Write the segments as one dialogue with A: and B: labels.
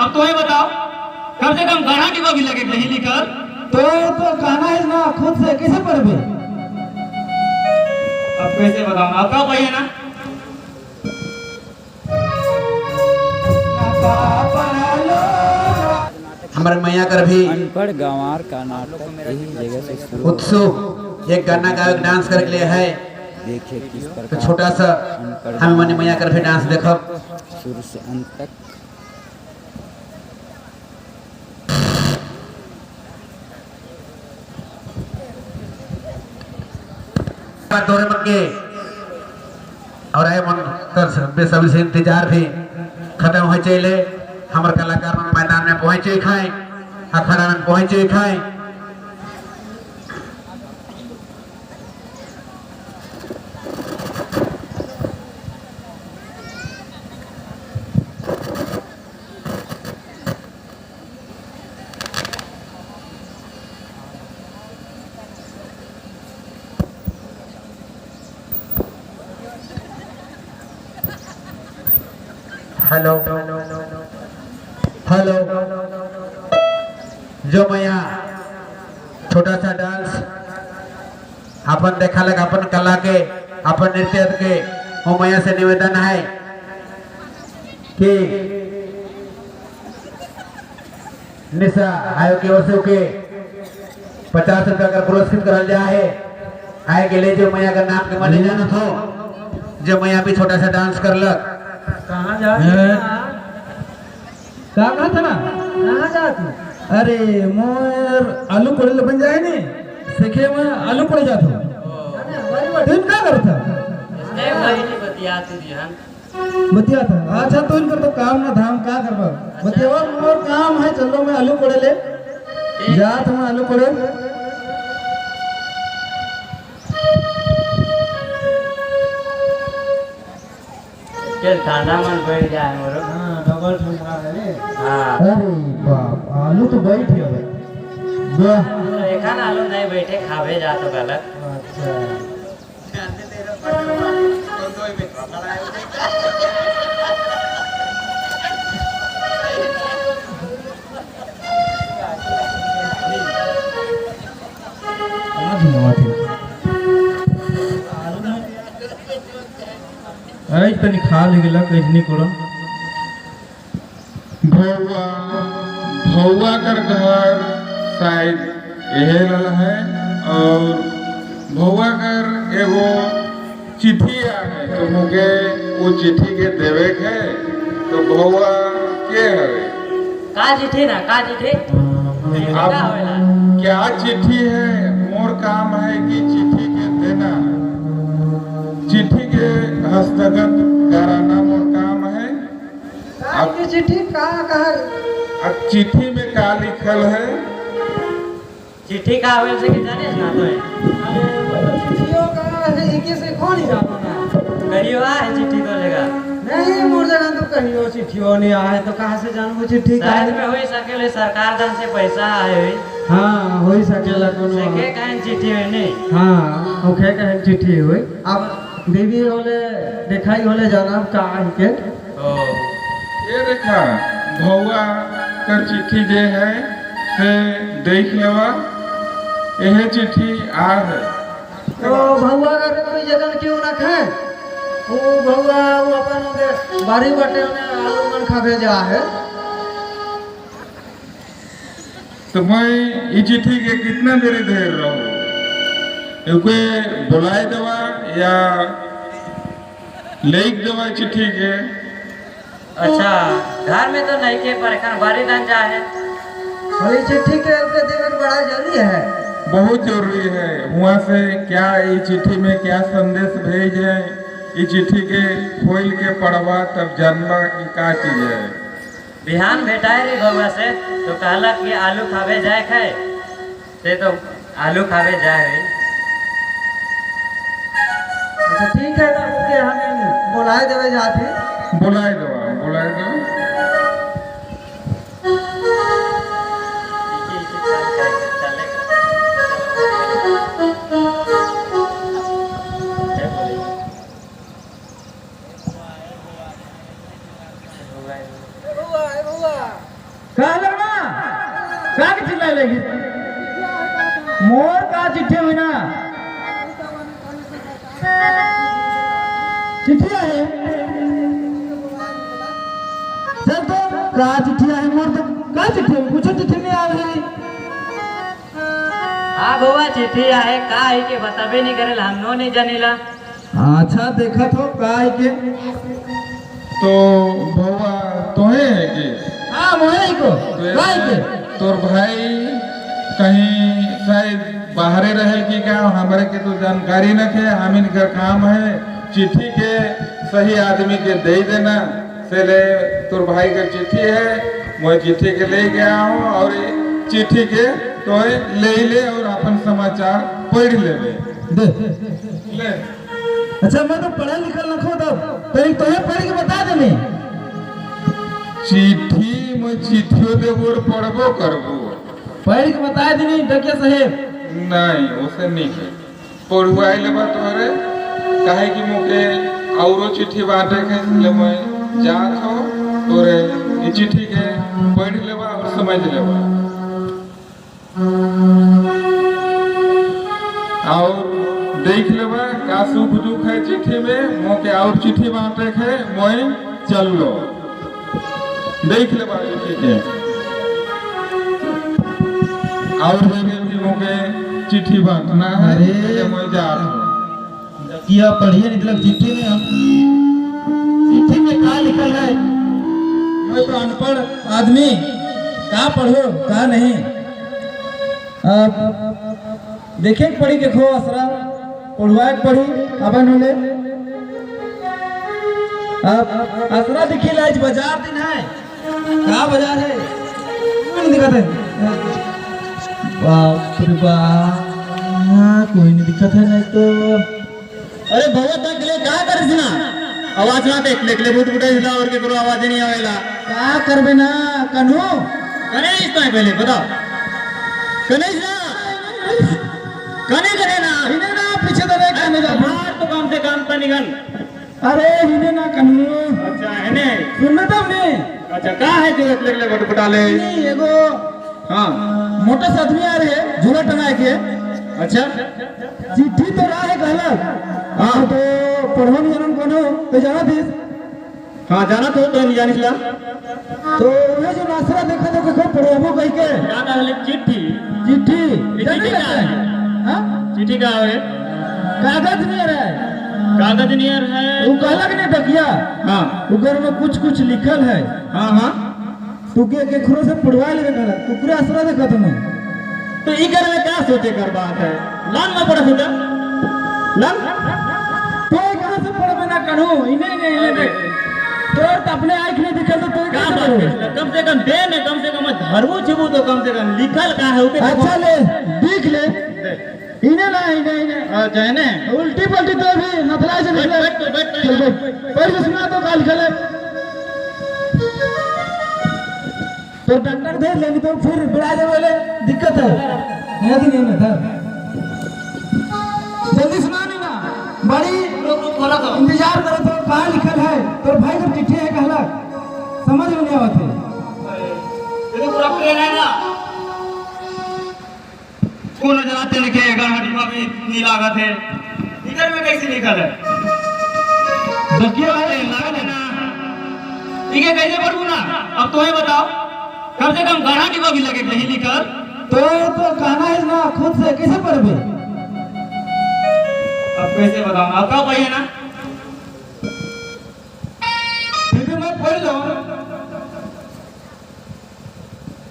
A: अब तो बताओ, कम से कम गढ़ा के भी लगे नहीं लिखल।
B: तो कहना है ना, खुद से कैसे पढ़बे?
A: अब कैसे बताऊं, आप का पाइए ना।
C: हमारे मैया कर भी
D: अनपढ़ गंवार का नाटक यही जगह से शुरू होता
C: उत्सुक एक गाना गायक डांस करे के लिए है।
D: है। देखिए किस
C: तो
D: प्रकार
C: छोटा सा हम मनी मैया कर भी डांस देखब।
D: शुरू से अंत तक।
C: तोरे मन के और आए मन कर बेसब्री से इंतजार भी खत्म हो चले। हमर कलाकार मन मैदान में पहुंचे खाए, अखाड़ा में पहुंचे खाए। हेलो हेलो, जो मैया छोटा सा डांस अपन देखा लग, अपन कला के, अपन नृत्य के, वो मैया से निवेदन है कि निशा आयोग की ओर से के 50 रुपया का पुरस्कृत करल जाए है। आए के लिए जो मैया का नाम के मने जानत हो, जो मैया भी छोटा सा डांस करलक।
B: कहाँ जा? का कहा था ना?
E: कहाँ जात?
B: अरे मोर आलू कोड़े ले बन जाए ने, सीखे में आलू कोड़े जात हो। तुम का करता? बतिया था। अच्छा, तो इनकर तो काम ना धाम, का करबा बतिया? और मोर काम है, चलो मैं आलू कोड़े ले जात हूँ, आलू कोड़े।
F: चल ठंडा मन बैठ जाए मोरो।
E: हाँ, डबल ठंडा है रे।
F: हाँ।
B: अरे बाप, आलू तो बैठ है वाह।
F: एखन आलू नहीं बैठे, खावे जा तो गलत।
E: अच्छा।
B: कहाँ झुनवा थे?
G: अरे तनी खा ले गेला कैजनी कोड़ा।
H: भौआ, भौआ कर घर शायद यहे लल है और भौआ कर एगो चिट्ठी आ है, तो मुके वो चिट्ठी के देवे के है। तो भौआ के हवे?
F: का चिट्ठी ना, का चिट्ठी?
H: अब
F: का होएला?
H: क्या चिट्ठी है, मोर काम है कि चिट्ठी के देना है, चिट्ठी के हस्तगत कराना मोर काम है।
E: का की चिट्ठी, का कहा?
H: अब चिट्ठी में का लिखल है?
F: चिट्ठी का होएल से कि जानिस ना तो?
E: चिट्ठियों का है इके से कौन ही जानो ना।
F: कहियो आ है चिट्ठी तो जगह?
E: नहीं, मोर जगह तो कहियो चिट्ठियों नहीं आए, तो कहाँ से जानबो चिट्ठी का?
F: शायद में होई सकेले सरकार धन से पैसा आए होई।
E: हाँ, होई सकेला कोनो।
F: से के कहें चिट्ठी होई नहीं?
E: हाँ, ओके कहें चिट्ठी होई। अब बीबी होले देखाई होले जानब का है के।
F: ओ।
H: ये देखा, भौआ कर चिट्ठी जे है से देख लेवा, यह चिट्ठी आ है।
E: तो भौआ का कोई जगह क्यों ना खाए? वो भौआ वो अपन उधर बारी बटे उन्हें आलू मन खावे जा है।
H: तो मैं ये चिट्ठी के कितना देरी देर रहूं, एके बुलाए दवा या लिख दवा चिट्ठी के?
F: अच्छा, घर में तो नहीं के, पर एखन बारी दान जा है।
E: और ये चिट्ठी के उनके देवे के बड़ा जरूरी है।
H: बहुत जरूरी है। वहाँ से क्या ये चिट्ठी में क्या संदेश भेज है, ये चिट्ठी के खोल के पढ़वा तब जानवा कि का चीज है।
F: बिहान भेटाए रे बउआ से तो कहलक कि आलू खावे जाए खाए से, तो आलू खावे जाए होई।
E: अच्छा ठीक है, तब के हमें बुलाए देवे जाते।
H: बुलाए दवा, बुलाए दवा।
E: बउआ, ए बउआ।
B: का लगी मोर का चिट्ठी हुई ना चिट्ठी है चल तो का चिट्ठी है मोर तो का चिट्ठी कुछ चिट्ठी नहीं आवे है।
F: हाँ भौवा चिट्ठी आए का है के बताबे नहीं करेला हमनो नहीं जानेला।
B: अच्छा देखा तो का है के
H: तो भौवा तोहे है के?
B: हाँ मोहे को
H: तो
B: का है के
H: तोर भाई कहीं शायद बाहरे रहे की का हमारे के तो जानकारी न है। हम इनका काम है चिट्ठी के सही आदमी के दे देना। से ले तोर भाई का चिट्ठी है मैं चिट्ठी के ले गया हूँ और चिट्ठी के तो ले ले और अपन समाचार पढ़ ले
B: दे
H: ले।
B: अच्छा मैं तो पढ़ा लिखल न खो तब तो तोहे पढ़ के बता देने।
H: चिट्ठी मैं चिट्ठियों देबो और पढ़बो करबो।
B: पढ़ के बता देनी डकिया साहेब।
H: नहीं उसे नहीं है पढ़ुआई लेबा तोहरे काहे कि मोके औरो चिट्ठी बांटे के इसलिए मैं जात हो तोरे ये चिट्ठी के पढ़ लेबा और समझ लेबा और देख लेबा का सुख दुख है चिट्ठी में। मोके और चिट्ठी बांटे के मैं चल लो देख लेबा चिट्ठी के और जगह भी मोके चिट्ठी बांटना है। अरे मैं जात हूँ
B: किया पढ़िए निकलक चिट्ठी में। हम चिट्ठी में का लिखल है मैं तो अनपढ़ आदमी का पढ़ो का नहीं। अब देखे पढ़ी देखो असरा पढ़वाए पढ़ी अपन होले। अब असरा देखी आज बाजार दिन है का बाजार है कोई नहीं दिखत है। बाप रे बाप कोई नहीं दिखत है नहीं तो।
A: अरे भगत तक ले का करिस ना आवाज ना देख ले ले बूट बुटे हिला और के करो आवाज नहीं आवेला
B: का करबे ना कन्हू
A: कने इस तो पहले बताओ कने ना कने कने ना
B: हिने ना पीछे तो नहीं कने जा
A: मार तो कम से कम तनिगन।
B: अरे हिने ना कन्हू।
A: अच्छा हिने
B: सुनना तब ने।
A: अच्छा का है जो ले ले बूट बुटा ले
B: नहीं एगो
A: हां
B: मोटा सा आदमी आ रहे है झूला टंगाए के।
A: अच्छा
B: चिट्ठी तो रहा है कहला। हाँ तो पढ़ो नहीं जानन कोनो तो जाना थी।
A: हाँ जाना तो नहीं जानिसला
B: तो वह जो नासरा देखा तो देखो पढ़ो कह के
A: क्या कहले चिट्ठी
B: चिट्ठी
A: चिट्ठी का है।
B: हां
A: चिट्ठी का है
B: कागज नहीं है
A: कागज नियर है
B: वो कहला कि नहीं डकिया।
A: हां
B: उगर में कुछ कुछ लिखल है।
A: हां हां
B: तू के केखरो से पढ़वा लेबे कहला कुकरे आसरा देखा तुम
A: तो ई कर में का सोचे कर बात है लान में पढ़ सोचा लान
B: तो कहां से पढ़बे ना कन्हू इने इने इने देख तोर तो अपने आंख नहीं दिखल तो तोर
A: का बात है कम से कम दे ने कम से कम धरबू छिबू तो कम से कम लिखल का है ओके।
B: अच्छा ले देख ले इने ना इने इने
A: अच्छा इने
B: उल्टी पलटी तो भी नथला से निकले
A: बैठ बैठ
B: चल बैठ पढ़ के सुना तो का लिखल है तो डॉक्टर दे लेनी तो फिर बिड़ा दे बोले दिक्कत है है कि नहीं ना धर जल्दी सुना नहीं ना बड़ी इंतजार करो तो कहाँ लिखल है तोर भाई जब चिट्ठी है कहला समझ में नहीं आवत है।
A: ये तो पूरा प्लेन है ना कौन नजर आते लिखे गड़बड़ी में नहीं लागत है इधर में कैसे लिखल है
B: देखिए भाई
A: लागत है ना इके कैसे पढ़ू ना अब तो ही बताओ कम से कम गढ़ा डिब्बा भी लगे नहीं लिखल
B: तो कहना है ना खुद से कैसे पढ़बे
A: अब कैसे बताऊं आप का पढ़िए ना
B: फिर भी मैं पढ़ लो।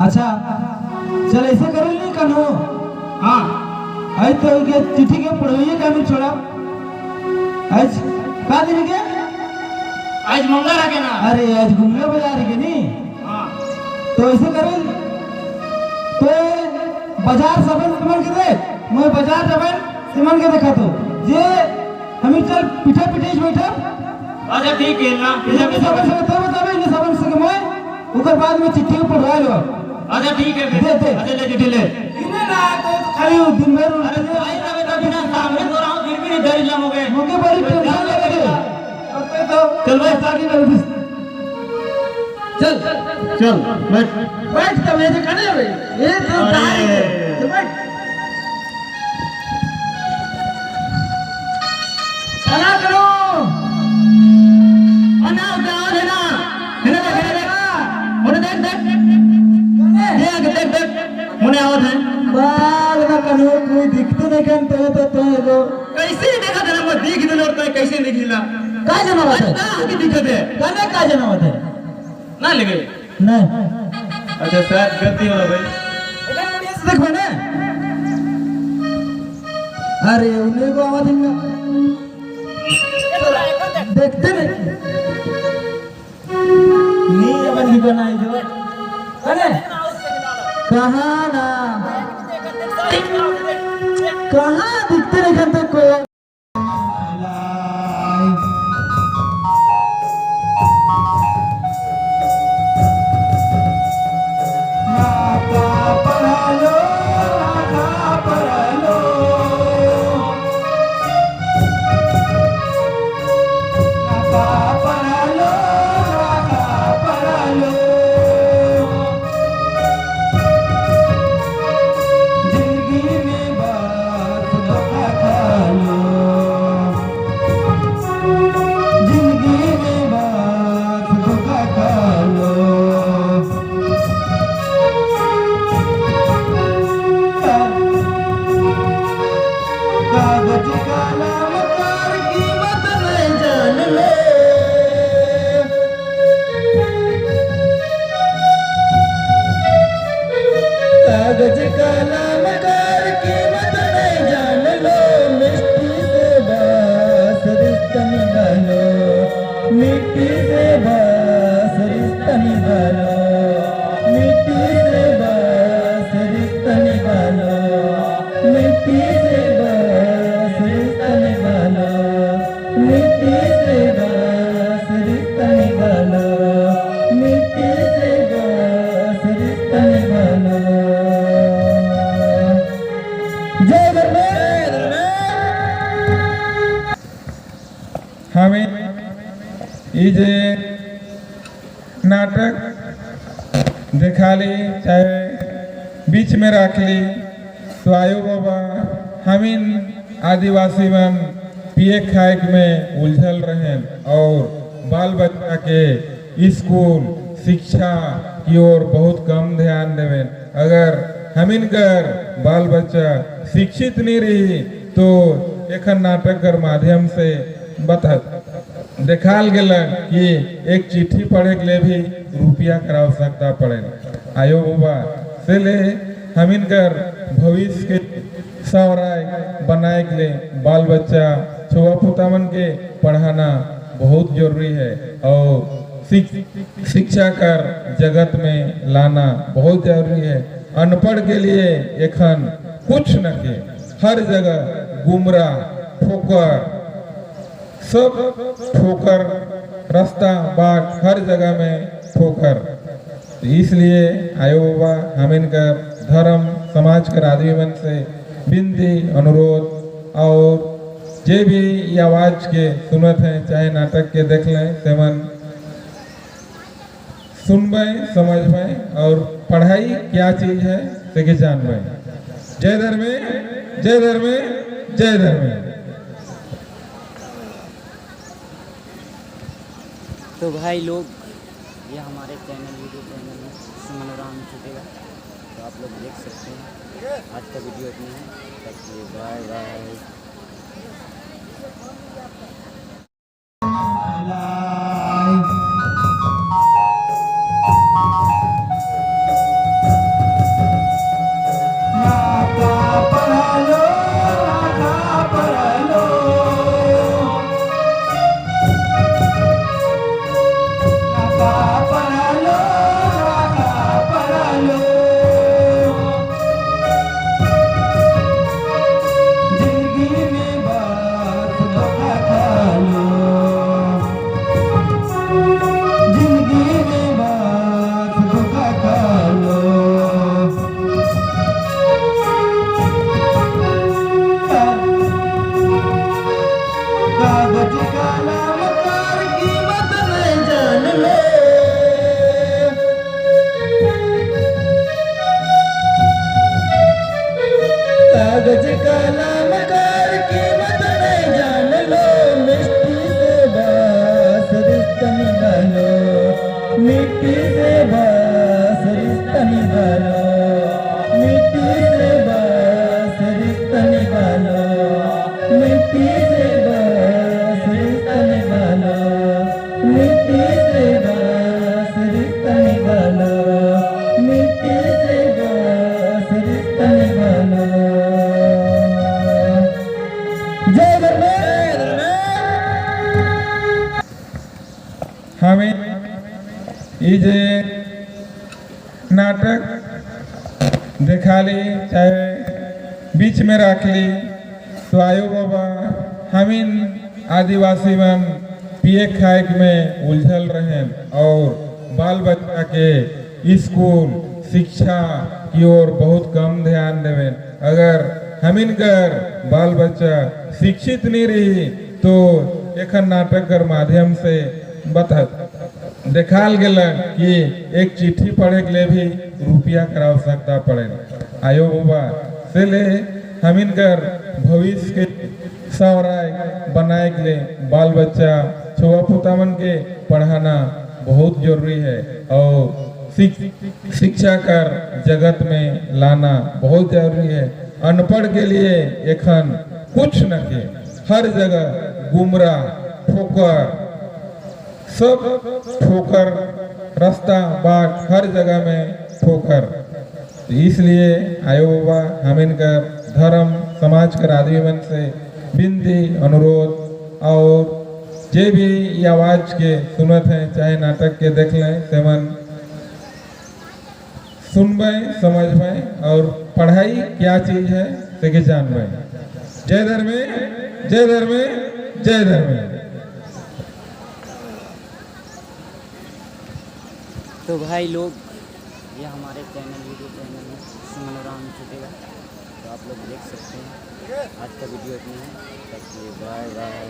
B: अच्छा चल ऐसे करो नहीं कन्हू।
A: हाँ
B: आज तो के चिट्ठी के पढ़ोइए का भी छोड़ा आज का दिन के
A: आज मंगल है के ना।
B: अरे आज घूमने बाजार के नहीं।
A: हाँ
B: तो ऐसे करो तो बाजार सबन सिमन के दे मैं बाजार जबन सिमन के देखा तो जे हम चल पीठे पीठे बैठा।
A: अच्छा ठीक है ना
B: पीछे पीछे सबन से तो बताबे ने सबन से मैं ओकर बाद में चिट्ठी को पढ़वा लो।
A: अच्छा ठीक है
B: दे दे।
A: अच्छा ले चिट्ठी ले
B: इने ना तो खाली दिन भर
A: अरे भाई साहब तो बिना सामने तो रहा हूं फिर भी नहीं डर लम हो गए
B: मुझे बड़ी टेंशन लगे और तो
A: चल भाई
B: साकी कर।
E: चल
A: चल बैठ
E: बैठ तब ये कने जाबे ये तो
A: अरे।
E: तो बैठ चला करो
A: अना उधर है ना है ना देख है ना देख ओने देख देख देख देख देख मुने आवत है
B: बाल में कन्हू कोई दिखते नहीं कन तो तो एगो
A: कैसे देखा था ना देख दिल और तो कैसे दिखिला
B: का जनावत है
A: का की दिक्कत है
B: कने का जनावत है
A: ना लगे
B: नहीं
G: अच्छा शायद गलती होला भाई
B: एकर बढ़िया से देखबे ना। अरे उन्हें को आवाज देखते नहीं नहीं अपन ही बनाई जो अरे कहाँ ना कहाँ दिखते नहीं करते कोई। कागज कलम कर कीमत नहीं जान ले। कागज कलम कर कीमत नहीं जान लो। मिट्टी से बस रिश्ता निभा लो। मिट्टी से बस रिश्ता निभा लो। मिट्टी से बस रिश्ता निभा लो। मिट्टी से बस रिश्ता निभा लो। मिट्टी से बस रिश्ता निभा लो। मिट्टी से बस रिश्ता निभा लो। जय धर्मेंद्र।
H: हमें ये जे नाटक देखा ली चाहे बीच में रख ली तो आयो बाबा हमिन आदिवासी मन पिए खाए में उलझल रहें और बाल बच्चा के स्कूल शिक्षा की ओर बहुत कम ध्यान देवें। अगर हमिन कर बाल बच्चा शिक्षित नहीं रही तो एक नाटक कर माध्यम से बता देखाल गेलन कि एक चिट्ठी पढ़े के लिए भी रुपया कर आवश्यकता पड़े। आयो बाबा से ले हमिन कर भविष्य के सवराय बनाए के लिए बाल बच्चा छुआ पुता मन के पढ़ाना बहुत जरूरी है और शिक्षा कर जगत में लाना बहुत जरूरी है। अनपढ़ के लिए एखन कुछ न के हर जगह गुमराह ठोकर सब ठोकर रास्ता बाट हर जगह में ठोकर। तो इसलिए आयो बाबा हम इनका धर्म समाज कर आदमी मन से विनती अनुरोध और जे भी ये आवाज के सुनत हैं चाहे नाटक के देख लें सेवन सुनबे समझबे और पढ़ाई क्या चीज है से के जानबे। जय धर्मे जय धर्मे जय धर्मे।
D: तो भाई लोग ये हमारे चैनल यूट्यूब चैनल में सुमन राम छूटेगा तो आप लोग देख सकते हैं। आज का वीडियो इतना है, बाय बाय।
B: जिंदगी
H: नाटक देखा ली चाहे बीच में रख ली। तो आयो बाबा, हमिन आदिवासी मन पिए खाए में उलझल रहे और बाल बच्चा के स्कूल शिक्षा की ओर बहुत कम ध्यान देवें। अगर हमिन कर बाल बच्चा शिक्षित नहीं रही तो एक नाटक कर माध्यम से बता देखाल गेल कि एक चिट्ठी पढ़े के लिए भी रुपया कर आवश्यकता पड़े। आयो बाबा, से ले हमिन कर भविष्य के सवराय बनाए के लिए बाल बच्चा छुआ पुता मन के पढ़ाना बहुत जरूरी है और शिक्षा कर जगत में लाना बहुत जरूरी है। अनपढ़ के लिए एखन कुछ न के, हर जगह गुमराह, ठोकर, सब ठोकर, रास्ता बाट हर जगह में ठोकर। तो इसलिए आयो बाबा, हम इनका धर्म समाज कर आदमी मन से विनती अनुरोध और जे भी ये आवाज के सुनत हैं चाहे नाटक के देख लें, सेमन सुनबे, समझबे और पढ़ाई क्या चीज है से के जानबे। जय धर्मे, जय धर्मे, जय धर्मे।
D: तो भाई लोग, ये हमारे channel YouTube channel है सुमन राम छुटेगा, तो आप लोग देख सकते हैं। आज का वीडियो इतना है, बाय बाय।